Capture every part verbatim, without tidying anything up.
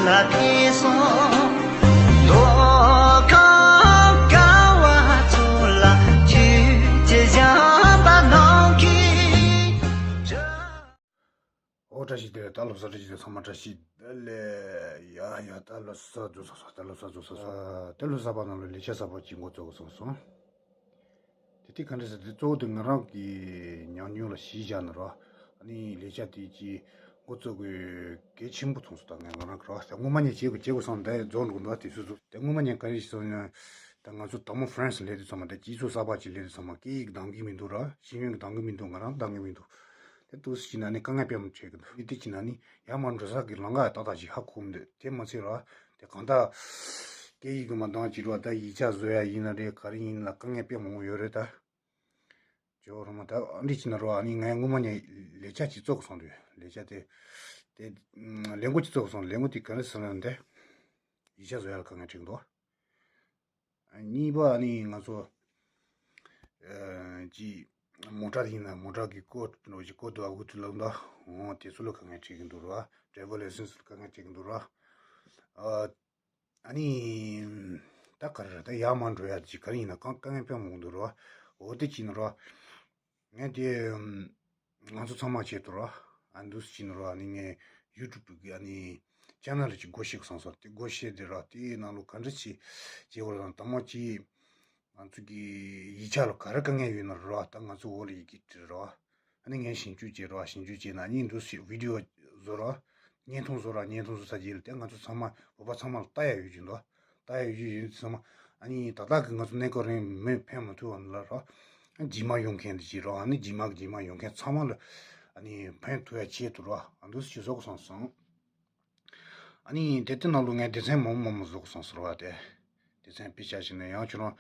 ལ་ཕེབས་སོང་། མདོ་ཁམས་ཀ་བ་ཚོ་ལ་ཆོས་ཀྱི་ཞལ་པར་གནང་གིས། ཨོ་བཀྲ་ཤིས་བདེ་ལེགས། ད་ལོ་གསར་བཀྲ་ཤིས་བདེ་ལེགས། ཚང་མ་བཀྲ་ཤིས་བདེ་ལེགས། ཡ་ཡ། ད་ལོ་གསར་རྫོགས་སོང་། ད་ལོ་གསར་རྫོགས་སོང་། ད་ལོ་གསར་པ་ནང་ལོ་ལས་བྱ་གསར་པ་ཅིག་འགོ་བཙུགས་སོང་། དེ་དུས་ག་འདྲ་ཟེར་དུས་གཙོ་བོ་དེ་ང་རང་གི་ཉམས་མྱོང་ལ་གཞི་བཞག་ན་ར། ཨ་ནི་ལས་བྱ་དེ་ཅིག་འགོ་བཙུགས་དགོས་གལ་ཆེན་པོ་མཐོང་སོང་། ད་ངས་ང་རང་གི་ར། ད་སྔོན་མ་ནས་བྱེད་དགོས་བྱེད་དགོས་བསམ་ད་རྫོགས་འགྲོ་གི་འདུག་དེ་སོ་སོ་དེ་སྔོན་མ་ནས་ག་རེ་ཞིག་བསམ་ན། ད་ང་ཚོ་དང་པོ་ཧྥ་རན་སི་སླེབས་དུས་ཚང་མ་ད་སྤྱི་ཚོགས་གསར་པ་ཅིག་སླེབས་དུས་ཚང་མ་སྐད་ཡིག་འདང་གི་མི་འདུག་ར། ཤེས་ཡོན་གྱི་འདང་གི་མི་འདུག་ང་རང་འདང་གི་མི་འདུག་དེ་འདུག་སེ་བྱས་ན་ནི་དཀའ་ངལ་དཔེ་མང་འཕྲད་ཀྱི་འདུག་དེ་དུས་བྱས་ན་ནི་ཡར་མར་འགྲོ་ས་གི་ལམ་ཁ་ཏག་ཏག་ཅིག་ཧ་གོ་མི་འདུག་དེ་མ་ཚད་ར། དེ་གང་ལྟར་སྐད་ཡིག་གི་མ་འདང་ཅིག་ར། ད་ཡིག་ཆ་བཟོ་ཡ་ཡིན་ན་རེད། ག་རེ་ཡིན་ན་དཀའ་ངལ་དཔེ་མང་པོ་ཡོད་རེད་ད། ཇོ་རོ་མ་ད་ཨ་འདྲི་བྱས་ན་རོ། ཨ་ནི་ངས་སྔོན་མ་ནས་ལས་བྱ་ཅིག་བཙུགས་སོང་དུས། ལས་བྱ་དེ་དེ་ལས་འགོ་ཅིག་བཙུགས་སོང་། ལས་འགོ་དེ་ག་རེ་ཟེར་ན་འདི་ཡིག་ཆ་བཟོ་ཡ་ལ་དཀའ་ངལ་འཕྲད་ཀྱི་འདུག་གཉིས་པ་ནི་ང་ཚོ་ཨ་ཅིག་མོ་ཊ་ཡིན་ན་མོ་ཊ་གི་ཀོ་ཌི་ནོ་ཅིག་ཀོ་ཌི་དུ་ཨ་གུ་ཏུ་ལབ་འདུག་འོ་དེ་ཚོ་ལ་དཀའ་ངལ་འཕྲད་ཀྱི་འདུག་ར། ཌ་རའི་ཝར་ལའི་སན་སི་ལ་དཀའ་ངལ་འཕྲད་ཀྱི་འདུག་ར། ཨ་ཨ་ནི་ད་ག་རེ་རེད། ད་ཡར་མར་འགྲོ་ཡ་ཅིག་ག་རེ་ཡིན་ན་གང་དཀའ་ངལ་དཔེ་མང་པོ་འདུག་ར། འོ་དེ་ཅིག་ཡིན་ན་ར། ངས་དེ་ང་ཚོ་ཚང་མ་ཆེད་དུ་ར། ཨ་འདུག་སེ་བྱས་ནས་ར། ཨ་ནི་ངས་ཡུ་ཊུབ་གི་ཨ་ནི་ཅེ་ནལ་ཅིག་སྒོ་ཕྱེ་དགོས་བསམ་སོང་། དེ་སྒོ་ཕྱེ་དེ་ར། དེའི་ནང་ལོ་ག་འདྲ་ཅིག་བྱེད་དགོས་རེད་དང་། དང་པོ་ཅིག་ང་ཚོ་གི་ཡིག་ཆ་ལ་ག་རེ་དཀའ་ངལ་ཡོད་ན་ར། ད་ང་ཚོ་འོག་ལ་ཡི་གེ་བྲིས་ར། ཨ་ནི་ངས་ཞིབ་འཇུག་བྱས་ར། ཞིབ་འཇུག་བྱས་ན་ཨ་ནི་འདུག་སེ་བི་ཌི་ཡོ་བཟོ་ར། བརྙན་ཐུང་བཟོ་ར། བརྙན་ཐུང་བཟོ་ཚར་རྗེས་ལ་དེ་ང་ཚོ་ཚང་མ་བོད་པ་ཚང་མ་ལ་ལྟ་ཡ་ཡོད་ཀྱི་འདུག་ལྟ་ཡ་ཡོད་ཀྱི་ཡོད་དུས་ཚང་མ། ཨ་ནི་ད་ལྟ་གི་ང་ཚོ་གནས་སྐབས་རིང་མི་ཕན་མ་ཐོགས་པ་ལ་ར། རྗེས་མ་ཡོང་མཁན་དེ་ཅིག་ར། ཨ་ནི་རྗེས་མ་གི་རྗེས་མ་ཡོང་མཁན་ཚང་མ་ལ་ཨ་ནི་ཕན་ཐོགས་ཡ་ཆེད་དུ་ར། ཨ་འདུག་སེ་བཟོ་དགོས་བསམ་སོང་། ཨ་ནི་དེ་དེ་ནང་ལོ་ངས་སྡེ་ཚན་མང་པོ་མང་པོ་བཟོ་དགོས་བསམ་སོང་ར། དེ་སྡེ་ཚན་དཔེ་ཆ་ཞིག་ནས་ཡང་ཁྱོད་རང་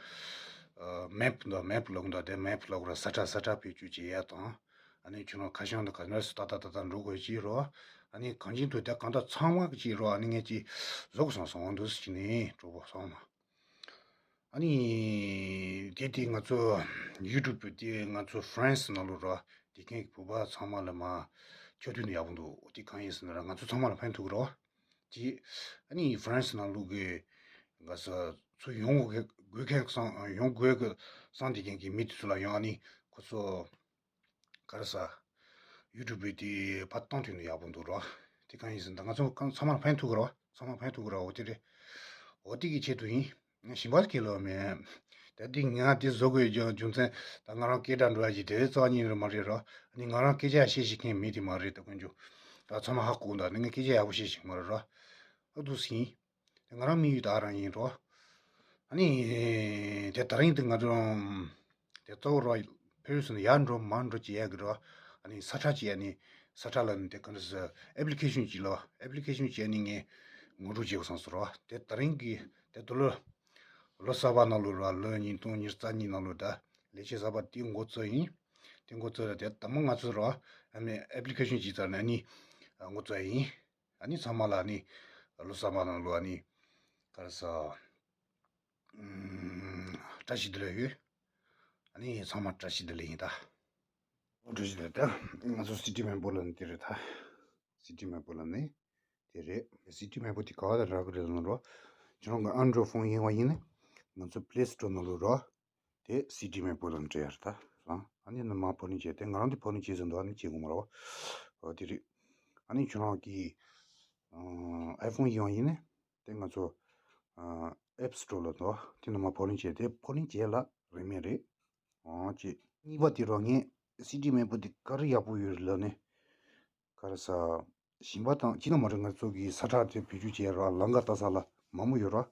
ཨ་མེབ་འདུག་མེབ་ལབ་འདུག་དེ་མེབ་ལབ་ར། ས་ཁྲ་ས་ཁྲ་བེད་སྤྱོད་བྱེད་ཡ་དང་། ཨ་ནི་ཁྱོད་རང་ཁ་བྱང་དུ་ག་འདྲ་སེ་ཏག་ཏག་ཏག་ཏག་འགྲོ་དགོས་ཅིག་ར། ཨ་ནི་གང་ཅིན་དུ་དེ་གང་ལྟར་ཚང་མ་གི་ཅིག་ར། ཨ་ནི་ངས་ཅིག་བཟོ་དགོས་བསམ་སོང་། འདུག་སེ་བྱས་ནས་གྲོགས་པོ་ཚང་མ། ཨ་ནི་དེ་དེ་ང་ཚོ་ཡུ་ཊུབ་དེ་ང་ཚོ་ཧྥ་རན་སི་ནང་ལོ་ར། དེ་མཁན་གྱི་བོད་པ་ཚང་མ་ལ་མ་ཆོ་མཐུན་ཡག་པོ་འདུག་དེ་གང་ཡིན་ཟེར་ན་ར། ང་ཚོ་ཚང་མ་ལ་ཕན་ཐོགས་ཀྱི་ར། ཅི། ཨ་ནི་ཧྥ་རན་སི་ནང་ལོ་གི་ང་ཚོ་ཚུར་ཡོང་དགོས་མཁན་བསམ། ཡོང་དགོས་ཀྱི་བསམ་དེ་མཁན་གྱི་མི་དེ་ཚོ་ལ་ཡང་ཨ་ནི་ཁོ་ཚོ་ག་རེ་ཟ། ཡུ་ཊུབ་དེ་ཕར་བཏང་ཐུབ་ན་ཡག་པོ་འདུག་ར། དེ་གང་ཡིན་ཟེར་ན་ད་ང་ཚོ་གང་ཚང་མར་ཕན་ཐོགས་ཀྱི་ར། ཚང་མར་ཕན་ཐོགས་ཀྱི་ར། འོ་དེ་རེད། འོ་དེ་གི་ཆེད་དུ་ཡིན། ང་ཞིམ་པ་སྐྱེ་ལོ་མེད། ད་དེ་ང་དེ་བཟོ་དགོས་རྒྱུ་རྒྱུ་མཚན་ད་ང་རང་སྐད་གྲགས་འགྲོ་ཡ་ཞིག་དེ་རྩ་བ་ཉིད་ནས་མ་རེད་ར། ཨ་ནི་ང་རང་སྐད་ཆ་བཤད་ཤེས་མཁན་མི་དེ་མ་རེད། ད་དཀོན་མཆོག་ད་ཚང་མ་ཧ་གོ་གི་འདུག་ཨ་ནི་ངས་སྐད་ཆ་ཡག་པོ་བཤད་ཤེས་མ་རེད་ར། ཨ་འདུག་སེ་ཡིན། དེ་ང་རང་དམིགས་ཡུལ་ད་རང་ཡིན་རོ། ཨ་ནི། དེ་ད་རིང་དེ་ང་ཚོ། དེ་གཙོ་བོ་རོ། ཕེ་རི་སི་ནས་ཡར་འགྲོ་མར་འགྲོ་བྱེད་ཡག་གི་རོ། ཨ་ནི་ས་ཁྲ་ཅིག་ཨ་ནི། ས་ཁྲ་ལ་ནི་དེ་ག་འདྲ་ཟེར། ཨེབ་ལི་ཁེ་ཤན་ཅིག་ལོ། ཨེབ་ལི་ཁེ་ཤན་ཅིག་ཨ་ནི་ངས་ངོ་སྤྲོད་བྱེད་དགོས་བསམ་སོང་རོ། དེ་ད་རིང་གི་དེ་དུ་ལོ། ལོ་གསར་པ་ནང་ལོ་རོ། ལོ་ཉིས་སྟོང་ཉི་ཤུ་རྩ་གཉིས་ནང་ལོ་ད། ལས་བྱེད་གསར་པ་དེ་འགོ་བཙུགས་ཡིན། དེ་འགོ་བཙུགས་ལ་དེ་དང་པོ་ང་ཚོ་རོ། ཨ་ནི་ཨེབ་ལི་ཁེ་ཤན་ཅིག་བཙལ་ནས་ཨ་ནི། འགོ་བཙུགས་ཡིན། ཨ་ནི་ཚང་མ་ལ་ཨ་ནི་ལོ་གསར་པ་ནང་ལོ་ཨ་ནི་ག་རེ་ཟ། ཨམ། བཀྲ་ཤིས་བདེ་ལེགས་ཡོད། ཨ་ནི་ཚང་མ་བཀྲ་ཤིས་བདེ་ལེགས་ཡིན་ད། བཀྲ་ཤིས་བདེ་ལེགས་ད། ང་ཚོ་སི་ཊི་མེབ་ལབ་ནི་དེ་རེད་ད། སི་ཊི་མེབ་ལབ་ནི་དེ་རེད། སི་ཊི་མེབ་དེ་ག་བ་ལ་རག་གི་རེད་ལབ་ན་རོ། ཁྱོད་རང་གི་ཨན་ཌོ་རོ་ཌི་ཕོན་ཡིན་པ་ཡིན་ན། ང་ཚོ་པི་ལེ་སི་ཊོར་ནང་ལོ་རོ། དེ་སི་ཊི་མེབ་ལབ་ནི་སྤྲད་ཡ་རེད་ད། ཨ་ནི་ནི་མ་ཕོ་ལིང་བྱས་ཏེ་ང་རང་དེ་ཕོ་ལིང་བྱས་ཟིན་འདུག་ཨ་ནི་བྱེད་དགོས་མ་རེད་བ། འོ་དེ་རེད། ཨ་ནི་ཁྱོད་རང་གི་ཨ་ཕོན་ཡིན་པ་ཡིན་ན། དེ་ང་ཚོ་ཨེབ་སི་ཊོར་ལ་འདུག་དེ་ནི་མ་ཕོ་ལིང་བྱས་ཏེ་ཕོ་ལིང་བྱས་ལ་རིན་མེད་རེད། འོ་ཅེ། གཉིས་པ་དེ་རོ། ངས་སི་ཊི་མེབ་དེ་ག་རེ་ཡག་པོ་ཡོད་རེད་ལབ་ནས། ག་རེ་ཟ། ཞིང་པ་དང་ཅི་ན་མ་རེད། ང་ཚོ་གི་ས་ཁྲ་དེ་བེད་སྤྱོད་བྱས་ར། ལམ་ཁ་ལྟ་ས་ལ་མང་པོ་ཡོད་ར།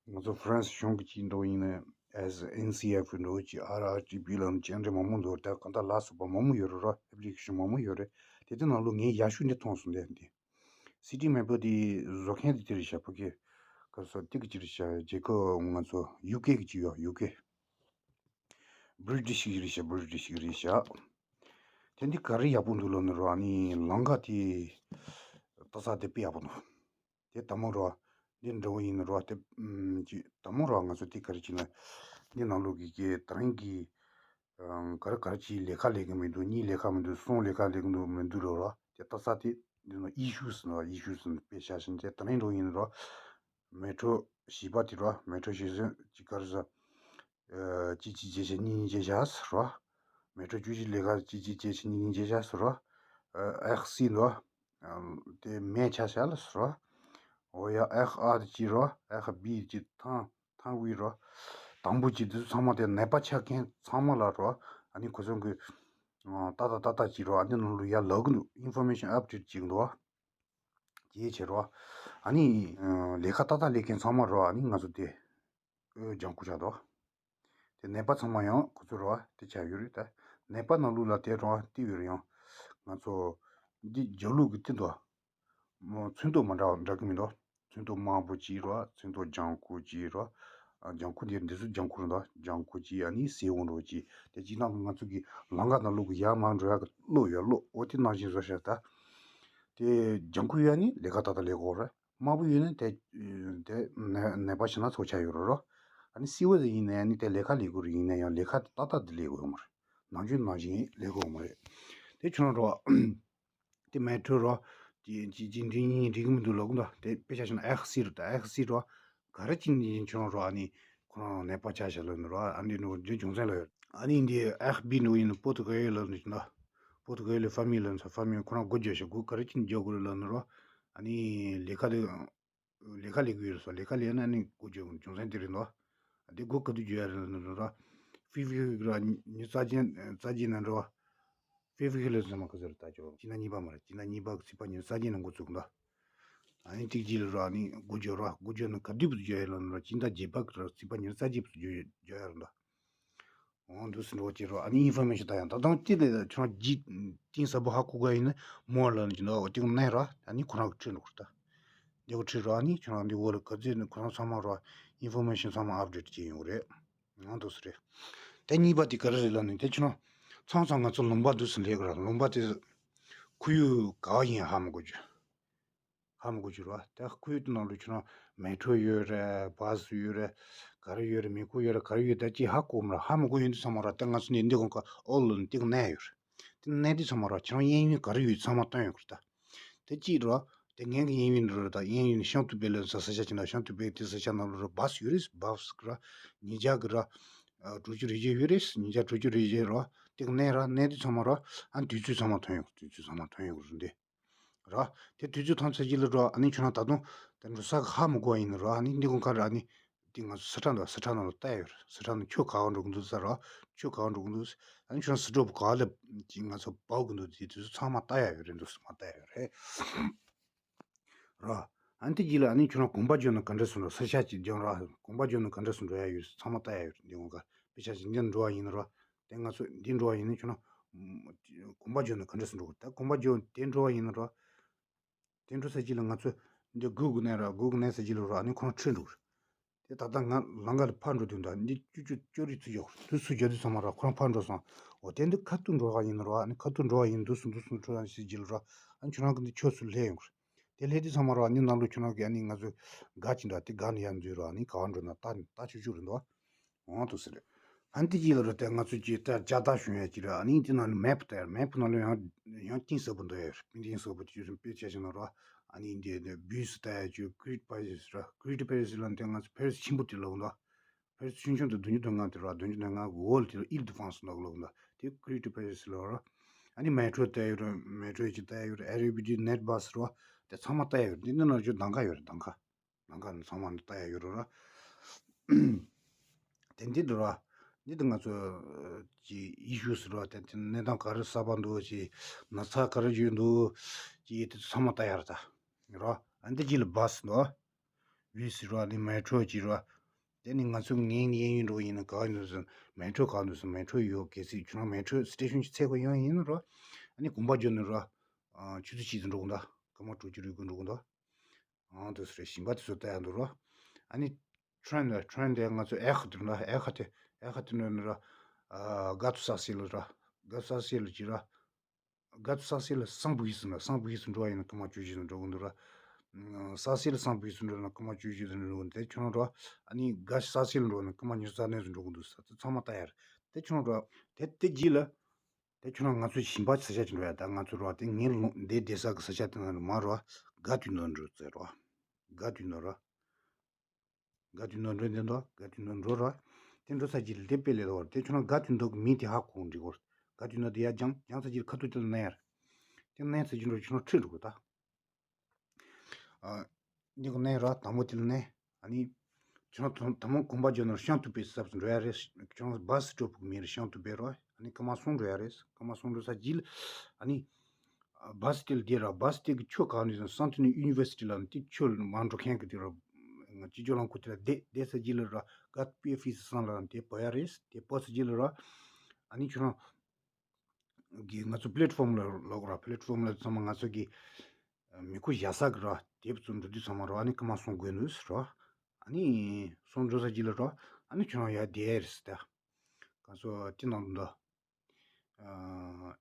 ང་ཚོ་ཧྥ་རན་སི་གཞུང་གི་ཅིག་འགྲོ་ཡིན་ན། ཨེས་ཨེན་སི་ཨེཕ་འགྲོ་ཅིག་ཨར་ཨར་ཊི་བི་ལ་ཅན་འདྲ་མང་པོ་འདུག་ད་གང་ལྟར་ལ་སོགས་པ་མང་པོ་ཡོད་ར། ཨེབ་ལི་ཁེ་ཤན་མང་པོ་ཡོད་རེད། དེ་དེ་ནང་ལོ་ངས་ཡག་ཤོས་འདི་མཐོང་སོང་། དེ་འདི་སི་ཊི་མེབ་དེ་བཟོ་མཁན་དེ་དེ་རེད་ཤག་ཕ་གི་ག་རེ་ཟ། དེ་གི་ཅི་རེད་ཤག་རྒྱལ་ཁབ་ང་ཚོ་ཡུ་ཀེ་གི་ཅིག་ཡོད། ཡུ་ཀེ། བྷི་རི་ཊི་ཤི་གི་རེད་ཤག་བྷི་རི་ཊི་ཤི་གི་རེད་ཤག་དེ་འདི་ག་རེ་ཡག་པོ་འདུག་ལབ་ན་རོ། ཨ་ནི་ལམ་ཁ་དེ་ལྟ་ས་དེ་དཔེ་ཡག་པོ་འདུག་དེ་དང་པོ་རོ། འདི་འདྲ་བོ་ཡིན་ན་རོ། དེ་ཨམ་ཅི་དང་པོ་རོ། ང་ཚོ་དེ་ག་རེ་བྱས་ན། འདི་ནང་ལོགས་ཀྱི་གི་ད་རིང་གི་ཨམ་ག་རེ་ག་རེ་གཅིག་ལས་ཀ་ལས་ཀྱི་མི་འདུག་གཉིས་ལས་ཀ་མི་འདུག་གསུམ་ལས་ཀ་ལས་ཀྱི་འདུག་མི་འདུག་རོ། རོ་དེ་ལྟ་ས་དེ་ འདི་ནི་ཨི་ཤུ་ཟེར་ནོ། ཨི་ཤུ་ཟེར་ནོ་དཔེ་ཆ་བཞིན་དེ་དེ་ནས་འགྲོ་ཡིན་རོ། མེ་ཊོ་བཞི་པ་དེ་རོ། མེ་ཊོ་བཞི་ཟེར་ཅིག་ག་རེ་ཟེར། ཨ་གཅིག་གཅིག་བརྒྱད་བྱས་གཉིས་གཉིས་བརྒྱད་བྱས་ཟེར་རོ། མེ་ཊོ་བཅུ་གཅིག་ལས་ཀ་གཅིག་གཅིག་བརྒྱད་བྱས་གཉིས་གཉིས་བརྒྱད་བྱས་ཟེར་རོ། ཨ་ཨེག་སི་ནོ། ཨ་དེ་མེ་ཆ་བྱས་ལ་ཟེར་རོ། འོ་ཡ་ཨེག་ཨ་དེ་གཅིག་རོ། ཨེག་བི་གཅིག་ཐང་ཐང་བི་རོ། དང་པོ་གཅིག་དེ་ཚོ་ཚང་མ་དེ་ནད་པ་ཆགས་མཁན་ཚང་མ་ལ་རོ། ཨ་ནི་ཁོ་ཚོ་གི་ཨ་ཏག་ཏག་ཏག་ཏག་གཅིག་རོ། ཨ་ནི་ནང་ལོ་ཡ་ལོག་གི་འདུག་ཨིན་ཕོར་མེ་ཤན་ཨབ་ཌེཊ་བྱེད་ཀྱི་འདུག་ཅེས་བྱེད་རོ། ཨ་ནི་ཨ་ལས་ཀ་ཏག་ཏག་ལས་མཁན་ཚང་མ་རོ། ཨ་ནི་ང་ཚོ་དེ་ཨོ་ལྗང་ཁུ་ཆགས་འདུག་དེ་ནད་པ་ཚང་མ་ཡང་ཁོ་ཚོ་རོ་དེ་ཆགས་ཡོད་རེད་ད། ནད་པ་ནང་ལོགས་ལ་དེ་རོ་དེ་ཡོད་རེད། ཡང་ང་ཚོ་འདི་རྒྱབ་ལོགས་ཀྱི་དེ་འདུག་མོ་ཚོན་མདོག་མི་འདྲ་བ་འདྲ་གི་མི་འདུག་ཚོན་མདོག་དམར་པོ་གཅིག་རོ། ཚོན་མདོག་ལྗང་ཁུ་གཅིག་རོ། ཨ་ལྗང་ཁུ་འདི་འདི་ཚོ་ལྗང་ཁུ་རེད་འདུག་ལྗང་ཁུ་གཅིག་ཨ་ནི་སེར་པོ་འདྲ་བོ་གཅིག་དེ་གཅིག་ནང་ང་ཚོ་གི་ལམ་ཁ་ནང་ལོགས་ཀྱི་ཡར་མར་འགྲོ་ཡག་གི་གློག་ཡོད། གློག་འོ་དེ་ནང་བཞིན་བཟོ་ཤག་ད། དེ་ལྗང་ཁུ་ཡོད་ནི་ལས་ཀ་ཏག་ཏག་ལས་དགོས་རེད། དམར་པོ་ཡོད་ནི་དེ་དེ་ནད་ནད་པ་ཞིག་སྣ་ཚོགས་ཆགས་ཡོད་རེད་རོ། ཨ་ནི་སེར་པོ་དེ་ཡིན་ནའི་ཨ་ནི་དེ་ལས་ཀ་ལས་དགོས་རེད། ཡིན་ན་ཡང་ལས་ཀ་ཏག་ཏག་དེ་ལས་དགོས་ཡོད་མ་རེད། ནམ་རྒྱུན་ནང་བཞིན་ལས་དགོས་ཡོད་མ་རེད། དེ་ཁྱོད་རང་རོ། དེ་མེ་ཊོ་རོ། དེ་ཅི་ཅི་འདི་གཉིས་འགྲིག་གི་མི་འདུག་ལབ་གི་འདུག་དེ་དཔེ་ཆ་བཞག་ན་ཨེག་སི་རོ། ད་ཨེག་སི་རོ། ག་རེ་ཅི་འདི་ཁྱོད་རང་རོ། ཨ་ནི་ཁོ་རང་ནད་པ་ཆགས་ཤག་ལབ་ནི་རོ། ཨ་འདི་ནི་འདི་རྒྱུ་མཚན་ལ་ཡོད། ཨ་ནི་འདི་ཨེག་བི་འདྲ་བོ་ཡིན་ན་པོ་ཏུ་ག་ཡོད་ལབ་ནི་ཅི་འདུག་པོ་ཏུ་ག་ཡོད་ལ་ཕ་མི་ལབ་ནི་ས་ཕ་མི་ཁོ་རང་སྒོ་རྒྱག་ཤག་སྒོ་ག་རེ་ཅི་འདི་རྒྱག་དགོས་རེད་ལབ་ནི་རོ། ཨ་ནི་ལས་ཀ་དེ། ལས་ཀ་ལས་ཀྱི་ཡོད་རེད་སོ། ལས་ཀ་ལས་ན་ནི་སྒོ་རྒྱག་རྒྱུ་མཚན་དེ་རེད་འདུག་དེ་སྒོ་ག་དུས་རྒྱག་ཡ་རེད་ལབ་ན་ར། ཕི་ཕི་ར་ཉི་རྩ་ཅན་རྩ་ཅན་ན་འགྲོ་བ། ཕི་ཕི་ལ་ཟེར་མ་ག་ཟེར་ད་ཅོ་ཅི་ན་གཉིས་པ་མ་རེད། ཅི་ན་གཉིས་པ་གི་ཚེས་པ་ཉི་རྩ་ཅན་ན་འགོ་བཙུགས་འདུག་ཨ་ནི་ཏིག་ཅི་ལ་ར་ནི་སྒོ་རྒྱག་ར། སྒོ་རྒྱག་ན་ག་དུས་བུད་རྒྱག་ཡ་ལབ་ན་ར། ཅི་ན་རྗེས་པ་གི་ར་ཚེས་པ་ཉི་རྩ་ཅན་བུད་རྒྱག་ཡ་རེད་འདུག་འོང་འདུག་སེ་འགྲོ་བྱེད་རོགས། ཨ་ནི་ཨིན་ཕོར་མེ་ཤན་ད་ཡང་ད་དུང་ཅི་ལས་ཁྱོད་རང་ཇི་གཏིང་ཟབ་པོ་ཧ་གོ་ག་ཡིན་ན་མོ་ལ་ནི་ཇི་འདྲ་འོ་དེ་ག་ནས་རོགས། ཨ་ནི་ཁོ་རང་གི་ཁྲིད་འགྲོ་གི་རེད་ད། འདི་ག་ཁྲིད་རོགས། ཨ་ནི་ཁྱོད་རང་འདི་འོག་ལ་ག་ཚོད་ནི་ཁོ་རང་ཚང་མ་རོགས་ཨིན་ཕོར་མེ་ཤན་ཚང་མ་ཨབ་ཌེཊ་བྱེད་ཡོང་གི་རེད། འོང་འདུག་སེ་རེད། དེ་གཉིས་པ་དེ་ག་རེ་རེད་ལབ་ནི་དེ་ཁྱོད་རང་ཚང་ཚང་ང་ཚོ་ལུང་པ་འདུག་སེ་སླེབས་གི་ར། ལུང་པ་དེ་ཁོར་ཡུག་ག་བ་ཡིན་ཧ་མ་གོ་རྒྱུ། ཧ་མ་གོ་རྒྱུ་ར། ད་ཁོའི་ནང་ལ་ཁྱོད་རང་མེ་ཊོ་ཡོད་རེད། བྷ་སི་ཡོད་རེད། ག་རེ་ཡོད་རེད། མེ་འཁོར་ཡོད་རེད། ག་རེ་ཡོད་ད་ཅི་ཧ་གོ་མ་ར། ཧ་མ་གོ་ཡོང་དུས་ཚང་མ་ར་ད་ང་ཚོ་ནས་འདི་གོང་ཁ་ཨོ་ལོ་ནི་ཏིག་གནས་ཡོད་རེད། དེ་གནས་དུས་ཚང་མ་ར་ཁྱོད་རང་གཡས་གཡོན་ག་རེ་ཡོད་ཚང་མ་སྟོན་ཡོང་གི་རེད་ད། དེ་གཅིག་ར། དེ་ངའི་གི་གཡས་གཡོན་ར། ད་གཡས་གཡོན་ཤང་ཏུ་པེ་ལ་ས་ས་ཆ་ཅིག་ན་ཤང་ཏུ་པེ་དེ་ས་ཆ་ནང་ལ་ར་བྷ་སི་ཡོད་རེད། བྷ་སི་གི་ར་ཉིན་ཆ་གི་ར་དྲུག་ཅུ་རེ་བཞི་ཡོད་རེད། ཉིན་ཆ་དྲུག་ཅུ་རེ་བཞི་ར་ཏིག་གནས་ར། གནས་དུས་ཚང་མ་ར་ཨ་དུས་ཚོད་ཚང་མ་ཐོན་ཡོང་། དུས་ཚོད་ཚང་མ་ཐོན་ཡོང་གི་རེད་འདི། ར། དེ་དུས་ཚོད་ཐམས་ཅད་ཀྱི་ལ་ར། ཨ་ནི་ཁྱོད་རང་ད་དུང་དེ་འགྲོ་ས་གི་ཧ་མི་གོ་བ་ཡིན་ན་ར། ཨ་ནི་འདི་གོང་ཁ་ར་ཨ་ནི་དེ་ང་ཚོ་སི་ཁྲ་འདུག་སི་ཁྲ་ནང་ལ་ལྟ་ཡ་ཡོད་རེད། སི་ཁྲ་ནང་ཁྱོད་ག་བ་འགྲོ་གི་འདུག་ས་ར། ཁྱོད་ག་བ་འགྲོ་གི་འདུག་ཨ་ནི་ཁྱོད་རང་སི་ཁྲོན་ག་བ་ལ་ཅིག་ང་ཚོ་འབབ་གི་འདུག་དེ་དུས་ཚོད་ཚང་མ་ལྟ་ཡ་ཡོད་རེད། འདུག་སེ་མ་ལྟ་ཡ་ཡོད་རེད། ར། ཨ་ནི་དེ་རྗེས་ལ་ཨ་ནི་ཁྱོད་རང་གོམ་པ་བརྗོད་ན་ག་འདྲ་སེ་འགྲོ། ས་ཆ་ཅིག་སྦྱང་ར། གོམ་པ་བརྗོད་ན་ག་འདྲ་སེ་འགྲོ་ཡ་ཡོད་ཚང་མ་ལྟ་ཡ་ཡོད་རེད། འདི་གོང་ཁ་དཔེ་ཆ་ཅིག་འདི་འགྲོ་བ་ཡིན་ན་ར། དེ་ང་ཚོ་འདི་འགྲོ་བ་ཡིན་ན་ཁྱོད་རང་གོམ་པ་བརྗོད་ན་ག་འདྲ་སེ་འགྲོ་གི། ད་གོམ་པ་བརྗོད་དེ་འགྲོ་བ་ཡིན་ན་ར། དེ་འགྲོ་ས་ཅིག་ལ་ང་ཚོ་འདི་སྒུག་གི་གནས་ར། སྒུག་གི་གནས་ས་ཅིག་ལ་ར་ཨ་ནི་ཁོ་རང་ཁྲིད་འགྲོ་གི་རེད། དེ་ད་ལྟ་ང་ལམ་ཁ་ལ་ཕར་འགྲོ་དུས་འདྲ་འདི་ཅུ་ཅུ་ཅོ་རི་ཚུར་རྒྱག་དུས་ཚུར་རྒྱག་དུས་ཚང་མ་ར་ཁོ་རང་ཕར་འགྲོ་སོང་། འོ་དེ་འདི་ཁ་ཐུག་འགྲོ་ག་ཡིན་ན་ར་ཨ་ནི་ཁ་ཐུག་འགྲོ་ག་ཡིན་འདུག་སེ་འདུག་སེ་འགྲོ་ཡ་ཞིག་ཅིག་ལ་ར་ཨ་ནི་ཁྱོད་རང་གི་འདི་ཕྱོགས་སུ་སླེབས་ཡོང་གི་རེད། དེ་སླེབས་དུས་ཚང་མ་ར་ཨ་ནི་ནང་ལོགས་ཁྱོད་རང་གི་ཨ་ནི་ང་ཚོ་སྒ་ཅིག་འདྲ་དེ་སྒ་ནས་ཡར་འཛུལ་ར་ཨ་ནི་ག་བ་འགྲོ་ན་ལྟ་ལྟ་ཆོག་ཆོག་རེད་འདུག་འོང་དུ་ཟེར། ཨ་ནི་དེ་རྗེས་ལ་ར་དེ་ང་ཚོ་གི་ད་ལྕགས་རྟ་ཞོན་ཡ་ཅིག་ར་ཨ་ནི་དེ་ནང་ལ་མེབ་ལྟ་ཡ། མེབ་ནང་ལ་ཡང་ཡང་གཏིང་ཟབ་པོ་འདུག་ཡ་ར། གཏིང་ཟབ་པོ་དེ་ཚོ་དཔེ་ཆ་ཞིག་ནང་ར་ཨ་ནི་འདི་འདི་བིས་ལྟ་ཡ་ཅིག་ཀི་རིད་པ་རི་སི་ར། ཀི་རིད་པ་རི་སི་ལ་དེ་ང་ཚོ་ཕེ་རི་སི་ཆེན་པོ་དེ་ལབ་འདུག་ཕེ་རི་སི་ཆུང་ཆུང་དེ་བདུན་ཅུ་དོན་ལྔ་དེ་ར། བདུན་ཅུ་དོན་ལྔ་གི་འོག་ལ་དེ་ལ་ཨིལ་ཌི་ཧྥ་རན་སི་ལབ་ལབ་འདུག་དེ་ཀི་རིད་པ་རི་སི་ལ་ར། ཨ་ནི་མེ་ཊོ་ལྟ་ཡ་ཡོད་ར། མེ་ཊོ་ཅིག་ལྟ་ཡ་ཡོད་ར། ཨེ་རི་བི་ཌི་ནེཊ་བྷ་སི་ར། དེ་ཚང་མ་ལྟ་ཡ་ཡོད་ར། འདི་འདི་ནང་ཆོ་གདམ་ག་ཡོད་ར། གདམ་ག་ལམ་ཁ་ནི་ཚང་མ་ནི་ལྟ་ཡ་ཡོད་རེད་ར། དེ་འདི་འདུག་ར། འདི་དེ་ང་ཚོ་ཀྱི་ཨི་ཤུ་ཟེར་ར། དེ་དེ་གནས་སྟངས་ག་རེ་གསར་པ་འདུག་ཅིག་ན་ཚ་ག་རེ་ཡོད་འདུག་ཅིག་དེ་ཚོ་ཚང་མ་ལྟ་ཡ་རེད་ད། ར། ཨ་འདི་གཅིག་ལ་བྷ་སི་འདུག་བི་ཟེར་ར། ནི་མེ་ཊོ་ཅིག་ར། དེ་ནི་ང་ཚོ་ངའི་གཡས་གཡོན་འགྲོ་ཡིན་ན་ག་ཡིན་འདུག་ཟེར་མེ་ཊོ་ག་འདུག་ཟེར་མེ་ཊོ་ཡོད། གལ་སྲིད་ཁྱོད་རང་མེ་ཊོ་སི་ཊེ་ཤོན་ཅིག་འཚོལ་དགོས་ཡོང་ཡིན་ན་ར། ཨ་ནི་གོམ་པ་བརྒྱབ་ནས་ར། ཆུ་ཚོད་གཅིག་ཙམ་འགྲོ་དགོས་འདུག་སྐར་མ་དྲུག་ཅུ་རེ་དགུ་འགྲོ་དགོས་འདུག་ཨང་དུ་སེ་རེད། ཞིང་པ་དེ་ཚོ་ལྟ་ཡག་འདུག་རོ། ཨ་ནི་ཁྲོན་ལ་ཁྲོན་དེ་ང་ཚོ་ཨེ་ཁ་དེ་རེད་ན། ཨེ་ཁ་དེ་ཨེ་ཁ་དེ་ནོ་ནི་ར། ག་ཚོད་ས་སེ་ལ་ར། ག་ཚོད་ས་སེ་ལ་ཅི་ར། ག་ཚོད་ས་སེ་ལ་སང་བུ་ཡིས་ན། སང་བུ་ཡིས་འགྲོ་བ་ཡིན་ན་སྐར་མ་བཅུ་བཞི་ཙམ་འགྲོ་གི་འདུག་ར། ས་སེ་ལ་སང་བུ་ཡིས་འགྲོ་ན་སྐར་མ་བཅུ་བཞི་ཙམ་འགྲོ་གི་འདུག་དེ་ཁྱོད་ར། ཨ་ནི་ག་ས་སེ་ལ་འགྲོ་ན་སྐར་མ་ཉི་ཤུ་རྩ་གནས་ཙམ་འགྲོ་གི་འདུག་ས་དེ་ཚང་མ་ལྟ་ཡག་རེད། དེ་ཁྱོད་ར། དེ་དེ་རྗེས་ལ། དེ་ཁྱོད་རང་ང་ཚོ་ཞིང་པ་ས་ཆ་ཅིག་འགྲོ་ཡ། ད་ང་ཚོ་རོ་དེ་ངའི་ལུང་འདི་བསྡད་ས་གི་ས་ཆ་དེ་ནང་ལ་མ་རོ། དགའ་དུས་ནོར་འགྲོ་ཟེར་རོ། དགའ་དུས་ནོར་རོ། དགའ་དུས་ནོར་འགྲོ་འདི་འདོ། དགའ་དུས་ནོར་འགྲོ་རོ། དེ་འགྲོ་ས་ཅིག་ལ་དེ་དཔེ་ལས་ལོ། དེ་ཁྱོད་རང་དགའ་དུས་འདོ་གི་མིང་དེ་ཧ་གོ་འགྲིག་གོ། དགའ་དུས་ནོར་དེ་ཡ་ལྗང་ལྗང་ས་ཅིག་ལ་ཁ་ཐུག་དེ་ལ་ན་ཡར། དེ་ན་ཡར་ས་ཅིག་འགྲོ་ཁྱོད་རང་ཁྲིད་འགྲོ་གོ་ད། ཨ། འདི་གོ་ནས་ར་དང་པོ་དེ་ལ་ནས། ཨ་ནི། ཁྱོད་རང་དང་དང་པོ་གོམ་པ་བརྒྱབ་ནས་ཤང་ཏུ་པེ་ས་ཟབ་འགྲོ་ཡ་རེད། ཁྱོད་རང་བ་སི་སི་ཊོབ་གི་མིང་རེད། ཤང་ཏུ་པེ་རོ། ཨ་ནི་སྐར་མ་གསུམ་འགྲོ་ཡ་རེད། སྐར་མ་གསུམ་འགྲོ་ས་རྗེས་ལ། ཨ་ནི། བ་སི་དེ་ལ་བསྡད་ར། བ་སི་དེ་གི་ཆོ་ག་ནས་སང་ཏི་ནི་ཡུ་ནི་ཝར་སི་ཊི་ལ་ནི་དེ་ཆོ་མ་འགྲོ་མཁན་གི་དེ་ར། ང་སྤྱི་ཚོགས་རླངས་འཁོར་དེ་ལ་བསྡད་བསྡད་ས་རྗེས་ལ་ར་ག་པི་ཨེ་ཕི་སི་སང་ལ་ནི་དེ་བོ་ཡ་རེད། དེ་བོ་ས་རྗེས་ལ་ར། ཨ་ནི་ཁྱོད་རང་། གི་ང་ཚོ་པི་ལེ་ཊི་ཕོམ་ལ་ལོག་ར། པི་ལེ་ཊི་ཕོམ་ལ་ཚང་མ་ང་ཚོ་གི་མི་ཁུ་བཞག་ས་གི་ར། དེབ་ཚོ་འགྲོ་དུས་ཚང་མ་ར། ཨ་ནི་སྐར་མ་གསུམ་དགོས་འདུག་ཟེར་ར། ཨ་ནི་གསུམ་འགྲོ་ས་གཅིག་ལ་ར། ཨ་ནི་ཁྱོད་རང་ཡར་བསྡད་རེད་ཟེར་ད། ག་ཚོད་དེ་ནང་དུ་འདུག་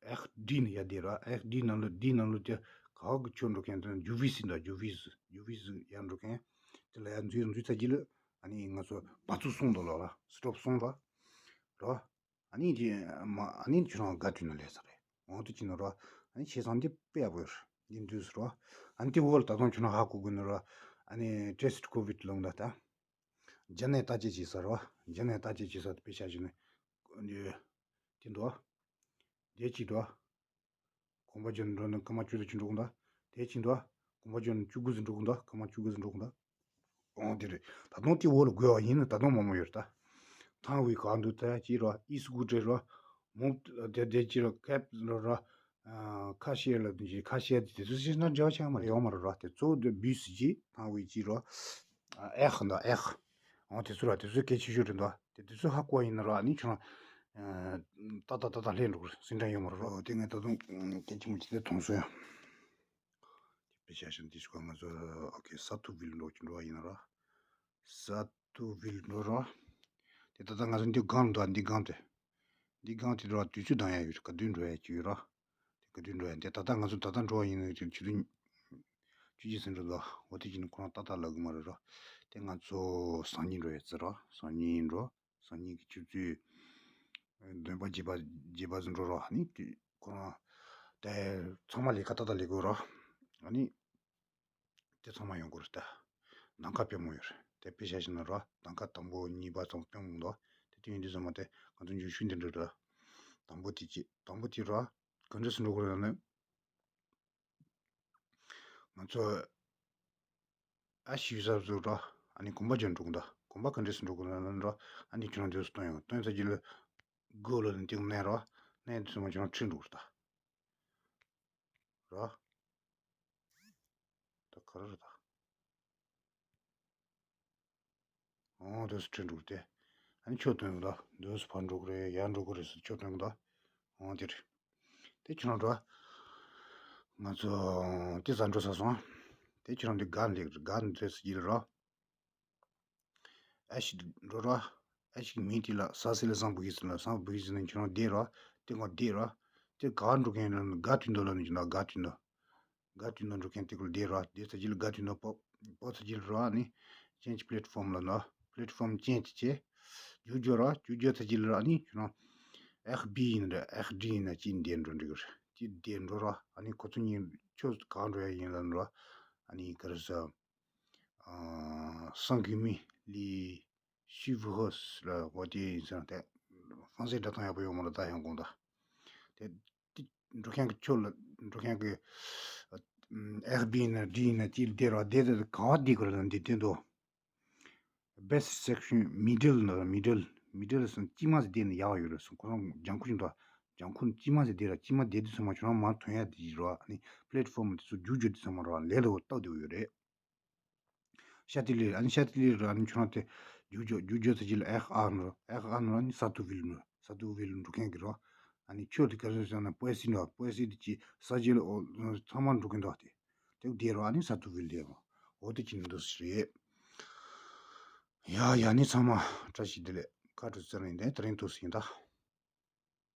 ཨེག་ཌི་ནས་ཡར་བསྡད་ར། ཨེག་ཌི་ནང་ལ་ཌི་ནང་ལ་དེ་ག་བ་གི་ཆོ་འགྲོ་མཁན་དེ་ཇུ་བི་སི་འདུག་ཇུ་བི་སི། ཇུ་བི་སི་ཡར་འགྲོ་མཁན་དེ་ལ་ཡར་འཛུལ་འཛུལ་ས་གཅིག་ལ། ཨ་ནི་ང་ཚོ་བ་ཚུགས་སོང་འདུག་ལ་ར། སི་ཊོབ་སོང་ར། ར། ཨ་ནི་དེ་མ་ཨ་ནི་ཁྱོད་རང་དགའ་དུས་ན་ལས་ས་རེད། འོང་དུ་ཅི་ནོ་རོ། ཨ་ནི་བྱས་ཙང་འདི་དཔེ་ཡག་པོ་ཡོད་རེད། འདི་འདུས་སུ་རོ། ཨ་ནི་དེ་འོག་ལ་ད་དུང་ཁྱོད་རང་ཧ་གོ་དགོས་ནོ་རོ། ཨ་ནི་ཊེ་སི་ཊི་ཀོ་བི་ཌི་ལུང་ད་ད། རྒྱ་ནས་བརྟག་དཔྱད་བྱེད་ས་རོ། རྒྱ་ནས་བརྟག་དཔྱད་བྱེད་ས་དེ་དཔེ་ཆ་ཞིག་ནི། འདི་དེ་འདུག་དེ་གཅིག་འདུག་གོམ་པ་བརྒྱབ་ནས་འགྲོ་ན་སྐར་མ་བཅུ་ཙམ་ཅིག་འགྲོ་གི་འདུག་དེ་གཅིག་འདུག་གོམ་པ་བརྒྱབ་ནས་བཅུ་དགུ་ཙམ་འགྲོ་གི་འདུག་སྐར་མ་བཅུ་དགུ་ཙམ་འགྲོ་གི་འདུག་འོ་དེ་རེད། ད་དུང་དེ་འོག་ལ་དགོས་པ་ཡིན་ན་ད་དུང་མང་པོ་ཡོད་རེད་ད། ཐང་བའི་གང་འདུག་ད་ཅི་རོ། ཨི་སི་ཀུ་ཊར་རོ། མོ་དེ་དེ་ཅི་རོ། ཁེབ་རོ་རོ། ཁ་ཤས་ལ་དེ་ཅི་ཁ་ཤས་དེ་དེ་ཚོ་ཤེས་ན་འབྲེལ་བ་ཆགས་མ་རེད། ཡོང་མ་རེད་རོ། དེ་གཙོ་བོ་དེ་བུ་སི་ཅི་ཐང་བའི་ཅི་རོ། ཨེག་འདུག་ཨེག་འོ་དེ་ཚོ་རོ། དེ་ཚོ་གལ་ཆེ་ཤོས་རེད་འདུག་དེ་དེ་ཚོ་ཧ་གོ་བ་ཡིན་ན་རོ། ཨ་ནི་ཁྱོད་རང་ཏག་ཏག་ཏག་ཏག་ལྷན་འགྲོ་གི་རེད། སེམས་ཁྲལ་ཡོད་མ་རེད་རོ། དེ་ངས་ད་དུང་གལ་ཆེན་པོ་ཅིག་དེ་མཐོང་སོང་ཡ། དཔེ་ཆ་བཞག་འདི་ཞུ་ག་ང་ཚོ་ཨོ་ཁེ་ས་ཐུ་བིལ་འགྲོ་གི་འགྲོ་བ་ཡིན་ན་ར། ས་ཐུ་བིལ་འགྲོ་ར། དེ་ད་ལྟ་ང་ཚོ་འདི་སྒང་འདུག་འདི་སྒང་དེ། འདི་སྒང་དེ་འགྲོ་བ་དུས་ཚོད་འདང་ཡ་ཡོད་རེད། ག་དུས་འགྲོ་ཡ་ཅིག་ཡོད་ར། དེ་ག་དུས་འགྲོ་ཡ་འདི་ད་ལྟ་ང་ཚོ་ད་ལྟ་འགྲོ་བ་ཡིན་ན་ཆུ་ཚོད་བཅུ་གཅིག་ཟིན་འགྲོ་འདུག་འོ་དེ་བྱས་ན་ཁོ་རང་ཏག་ཏག་ལབ་གི་མ་རེད་ར། དེ་ང་ཚོ་སང་ཉིན་འགྲོ་ཡ་ཟེར་ར། སང་ཉིན་འགྲོ། སང་ཉིན་གྱི་ཆུ་ཚོད་བདུན་པ་བརྒྱད་པ་བརྒྱད་པ་ཙམ་འགྲོ་རོགས། ཨ་ནི་དེ་ཁོ་རང་དེ་ཚང་མ་ལས་ཀ་ཏག་ཏག་ལས་དགོས་རོགས། ཨ་ནི་དེ་ཚང་མ་ཡོང་དགོས་རེད་ད། གདམ་ག་དཔེ་མོ་ཡོད་རེད། དེ་དཔེ་བཞག་བཞག་ན་རོགས། གདམ་ག་དང་པོ་གཉིས་པ་ཚང་དཔེ་མོ་འདུག་དེ་དུས་ཡིན་དུས་ཚང་མ་དེ་ང་ཚོ་འཇུག་ཤུགས་འདི་འདྲ་རེད། དང་པོ་དེ་གཅིག་དང་པོ་དེ་རོགས། ག་འདྲ་སེ་འགྲོ་དགོས་རེད་ལབ་ན། ང་ཚོ་ཨ་ཤི་ཟབ་ཟུག་རོ། ཨ་ནི་གོམ་པ་བརྒྱབ་འགྲོ་གི་འདུག་གོམ་པ་ག་འདྲས་སེ་འགྲོ་གི་འདུག་ལབ་ན་རོ། ཨ་ནི་ཁྱོད་རང་དུས་སུ་སྟོན་ཡོང་། སྟོན་ཚར་རྗེས་ལ་སྒོ་ལ་ནི་སྟེང་གནས་རོ། གནས་དུས་སུ་མ་ཁྱོད་རང་ཁྲིད་འགྲོ་གི་རེད་ད། རོ། ད་ག་རེ་རེད་ད། འོ་དེ་སུ་ཁྲིད་འགྲོ་གི་དེ། ཨ་ནི་ཆོས་སྟོན་གི་འདུག་དེ་སུ་ཕར་འགྲོ་གི་རེད། ཡར་འགྲོ་གི་རེད་ཟེར་ཆོས་སྟོན་གི་འདུག་འོ་དེ་རེད། དེ་ཁྱོད་རང་འགྲོ། ང་ཚོ་དེ་ས་འགྲོ་ས་སོང་། དེ་ཁྱོད་རང་དེ་སྒང་ལེགས་རེད། སྒང་འདྲ་ཟེར་གྱི་རེད་རོ། ཨ་ཤི་འགྲོ་རོ། ཨ་ཤི་མིང་དེ་ལ་ས་སི་ལ་སང་བུ་གི་ཟེར་ལ། སང་བུ་གི་ཟེར་ན་ཁྱོད་རང་བསྡད་རོ། དེ་ངོ་བསྡད་རོ། དེ་ག་འགྲོ་མཁན་ལ་དགའ་དུས་འདུག་ལ་ནི་ཁྱོད་རང་དགའ་དུས་འདུག་དགའ་དུས་ནོར་འགྲོ་མཁན་དེ་ཀོ་ལ་བསྡད་རོགས། བསྡད་ཚར་རྗེས་ལ་དགའ་དུས་ནོར་སྤོ་སྤོ་ཚར་རྗེས་ལ་རོགས། ཨ་ནི་change platform ལ་ནོར། platform change བྱེད། རྒྱུགས་རྒྱོབ་རོགས། རྒྱུགས་རྒྱོབ་ཚར་རྗེས་ལ་རོགས། ཨ་ནི་ཁྱོད་རང་ཨེག་བི་ཡིན་ན་འདྲ་ཨེག་ཌི་ཡིན་ན་ཅི་བསྡད་འགྲོ་འགྲིག་གི་རེད། ཅི་བསྡད་འགྲོ་རོགས། ཨ་ནི་ཁོ་ཚོ་གཉིས་ཁྱོད་གང་འགྲོ་ཡ་ཡིན་ལབ་ན་རོགས། ཨ་ནི་ག་རེ་ཟེར། ཨ་སང་གི་མི་ལི་ཤི་ཝུ་ཧོ་སི་ལ་འོ་དེ་ཡིན་ཟེར་ན་དེ་ཧྥང་སི་འདྲ་ཐང་ཡག་པོ་ཡོད་མ་རེད་ད་ཡང་དགོངས་དག་དེ་འགྲོ་མཁན་གྱི་ཁྱོད་ལ་འགྲོ་མཁན་གྱི་ཨེག་བི་ཡིན་ན་ཌི་ཡིན་ན་ཅི་ལ་བསྡད་རོགས། བསྡད་དེ་ག་བ་བསྡད་དགོས་རེད་ལ་འདི་བསྟན་དོ། best section middle ནི་middle middle སོང་དཀྱིལ་མ་ཟིག་བསྡད་ན་ཡག་ཡོད་རེད་སོང་། ཁོ་རང་ལྗང་ཁུ་ཞིག་འདུག་ལྗང་ཁུ་དཀྱིལ་མ་ཟིག་བསྡད་ར། དཀྱིལ་མ་བསྡད་དུས་ཚང་མ་ཁྱོད་རང་མར་ཐོན་ཡ་དེ་ཡིན་རོགས། ཨ་ནི་platform དེ་ཚོ་རྒྱུགས་རྒྱུགས་དུས་ཚང་མ་རོགས་ལས་ལ་འོ་སྟབས་བདེ་བོ་ཡོད་རེད། ཤ་ཏི་ལི་ཨ་ནི་ཤ་ཏི་ལི་ར་ཨ་ནི་ཁྱོད་རང་དེ་རྒྱུགས་རྒྱོབ་རྒྱུགས་རྒྱོབ་ཚར་རྗེས་ལ་ཨེག་ཨར་ནོར། ཨེག་ཨར་ནོར་ཨ་ནི་ས་ཐུ་བིལ་ནོར། ས་ཐུ་བིལ་འགྲོ་མཁན་གྱི་རོ། ཨ་ནི་ཁྱོད་དེ་ག་རེ་ཟེར་ན་པོ་སི་ནོར། པོ་སི་དེ་ཅི་ས་རྗེས་ལ་འོ་ཚང་མ་འགྲོ་གི་འདུག་དེ་དེ་བསྡད་རོགས། ཨ་ནི་ས་ཐུ་བིལ་བསྡད་རོགས། འོ་དེ་ཅི་འདུག་ཟེར་རེད། ཡ་ཡ་ནི་ཚང་མ་བཀྲ་ཤིས་བདེ་ལེགས། ཁ་དྲོ་ཚེ་རིང་ལྡན། དེ་རིང་ཐུགས་སུ་ཡིན་ད།